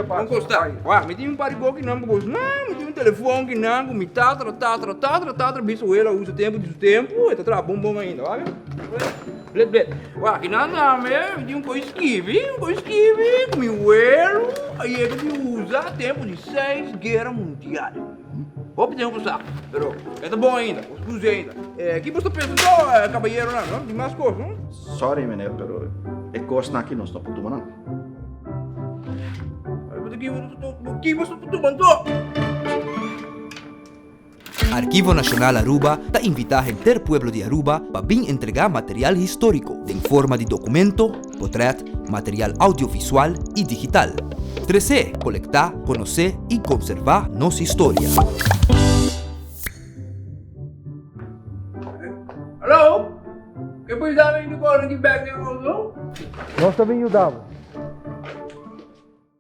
Kon kosta? Wak, mi tin un par di bokinan pa bos. Nan, mi tin un telefon kinan ku mi tatra, tatra, tatra, tatra bisabuelo a usa tempu di su tempu. E ta traha bon bon ainda, wak. Blet, blet. Wak, kinan tambe mi tin un koi skibi, un koi skibi ku mi welo a yega di usa tempu di seis guera mundial. Hopi tempu pasá, pero e ta bon ainda, bos por us'é ainda. Ki bos ta pensa anto, kabayeronan, no? Tin mas kos, no? Sorry, meneer, pero e kosnan aki nos no por tuma nan. Ki bos ta tuma anto? Archivo Nacional Aruba ta invita henter pueblo di Aruba pa bin entrega material historico den forma di documento, potret, material audiovisual y digital. Trece, colecta, conoce y conserva nos historia. Hallo? Ke por yuda mi di kore di bek den auto? Nos ta bin yuda bo.